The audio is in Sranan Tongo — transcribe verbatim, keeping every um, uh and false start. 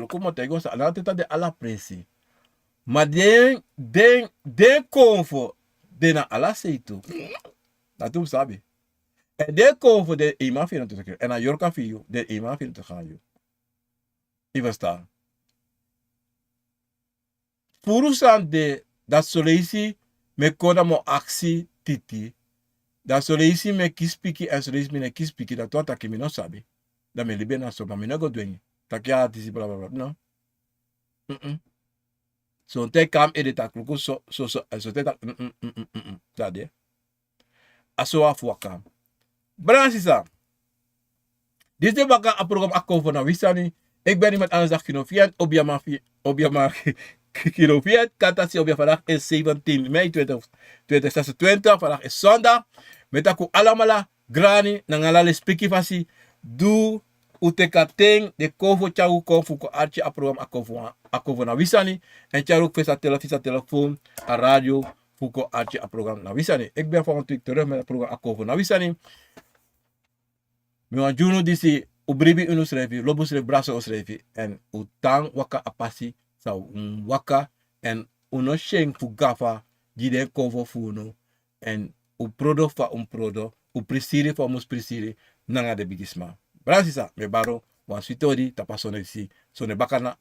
Luku mi o taigi wan sani, a no dati e tan de ala presi. Ma den den den konfo, den na ala sei tu. Dati un sabi. Èn den konfo, den e man firi en tu seke, èn a yorka fi yu, den e man firi en tu gaan yu. Yu ferstan? Furu sani de, dati soleisi mi e kon, dan mi o aksi titi. Dan soleisi mi e kisi piki èn soleisi mi no e kisi piki, dan tu a taki mi no sabi. Dan mi e libi en na so, ma mi no go dwengi taki a disi blablabla, no. Sonten e kon na mi ede taki luku so so so, èn sonten e taki, dati de. A so wan fu waka. Brada sisa, disi de baka a program Akomfo na wi sani. Ik ben niemand anders dan Gino Fiat, Obiama Fi-, Obiama Gino Fiat, Katasi Obia, vandaag is zeventien mei twintig, twintig zesentwintig, vandaag is zondag. Mi e taki un alamala grani nanga ala lespeki fasi. Di un teki a ten, den konfo tyari un kon fu kon arki a program Akomfo, Akomfo na wi sani. Èn tyari un fesi a tele-, fesi a telefoon, a radio, fu kon arki a program na wi sani. Ik ben van twee terug met a program Akomfo na wi sani. Mi wani gi unu disi, un bribi unsrefi, lobi unsrefi, brasa unsrefi, èn un tan waka a pasi san un waka, èn un no syen fu gafa gi den konfo fu unu, èn un prodo fa un prodo, un prisiri fa un mus prisiri nanga den bigisma. Brada sisa, mi e bari un wan switi odi tapu a sonde disi, sonde baka na